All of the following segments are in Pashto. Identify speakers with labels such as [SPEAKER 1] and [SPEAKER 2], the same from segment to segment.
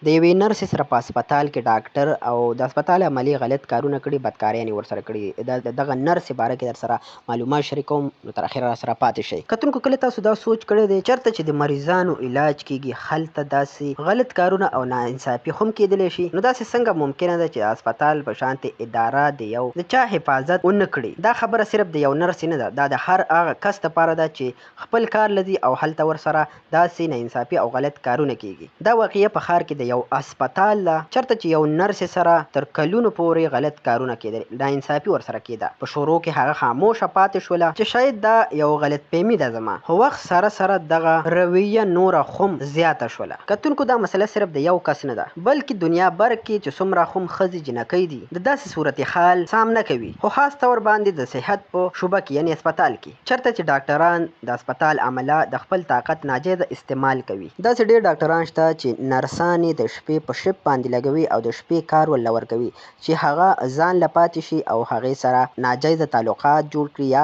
[SPEAKER 1] د یوې نرسې سره په هسپتال کې ډاکټر او د هسپتال عملې غلط کارونه کړي، بدکاریانې ورسره کړي. د دغه نرسې باره کې درسره معلومات شریکوم، نو تر اخره راسره پاتې شئ. کتونکو، کله تاسو دا سوچ کړی دی چرته چې د مریضانو علاج کیږي، هلته داسې غلط کارونه او ناانصافي هم کیدلی شي؟ نو داسې څنګه ممکنه ده چې د هسپتال په شانتې اداره د یو د چا حفاظت ونه کړي؟ دا خبره صرف د یو نرسې نه ده، دا د هر هغه کس دپاره ده چې خپل کار له ځي او هلته ورسره داسې ناانصافي او غلط کارونه کیږي. دا واقعه په ښار کې د یو هسپتال ده، چرته چې یو نرسې سره تر کلونو پورې غلط کارونه کېدل، ناانصافي ورسره کېده. په شروع کې هغه خاموشه پاتې شوله چې شاید دا یو غلط فهمي ده زما، خو وخت سره سره دغه رویه نوره هم زیاته شوله. کتونکو، دا مسله صرف د یو کس نه ده، بلکې دنیا بر کې چې څومره هم ښځې جینکۍ دي، د داسې صورتحال سامنا کوي، خو خاص طور باندې د صحت په شعبه کې، یعنی هسپتال کې، چرته چې ډاکټران، د هسپتال عمله د خپل طاقت ناجایزه استعمال کوي. داسې ډېر ډاکټران شته چې نرسانې د شپې په شفټ باندې لګوي او د شپې کار ورله ورکوي چې هغه ځان له پاتې شي او هغې سره ناجایزه تعلقات جوړ کړي یا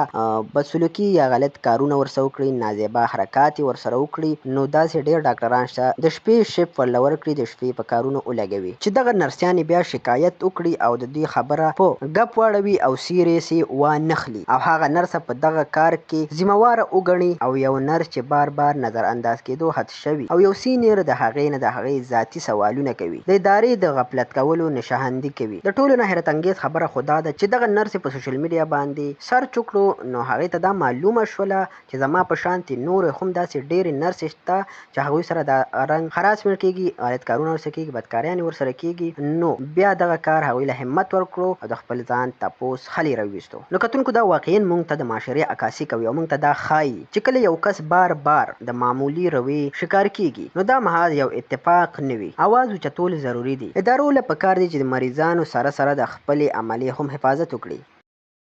[SPEAKER 1] بدسلوکي یا غلط کارونه ورسره وکړي، نازیبا حرکات یې ورسره وکړي. نو داسې ډېر ډاکټران شته، د شپې شفټ ورله ورکړي، د شپې په کارونو ولګوي، چې دغه نرسیانې بیا شکایت وکړي او د دوی خبره په ګپ واړوي او سیریس یې وانخلي او هغه نرسه په دغه کار کې ذمه واره وګڼي. او یو نرس چې بار بار نظر انداز کېدو خدشه وي او یو سینیر د هغې نه د هغې ذاتي سوالونه کوي، د ادارې د غفلت کولو نشاندهي کوي. د ټولو نه حیرت انګیز خبره خو دا ده چې دغه نرسې په سوشل میډیا باندې سرچ وکړو، نو هغې ته دا معلومه شوله چې زما په شانتې نورې هم داسې ډېرې نرسې شته چې هغوی سره دا رنګ هراسمنټ کېږي، غلط کارونه ورسره کېږي، بدکاریانې ورسره کېږي. نو بیا دغه کار هغوی له همت ورکړو او د خپل ځان تپوس خلې راویستو. نو کتونکو، دا واقعا مونږ ته د معاشرې عکاسي کوي او مونږ ته دا ښایي چې کله یو کس بار بار د معمولي رویې شکار کیږي، نو دا محض یو اتفاق نه وي. اواز اوچتول ضروري دي. ادارو له پکار دي چې د مریضانو سره سره د خپلې عملې هم حفاظت وکړي.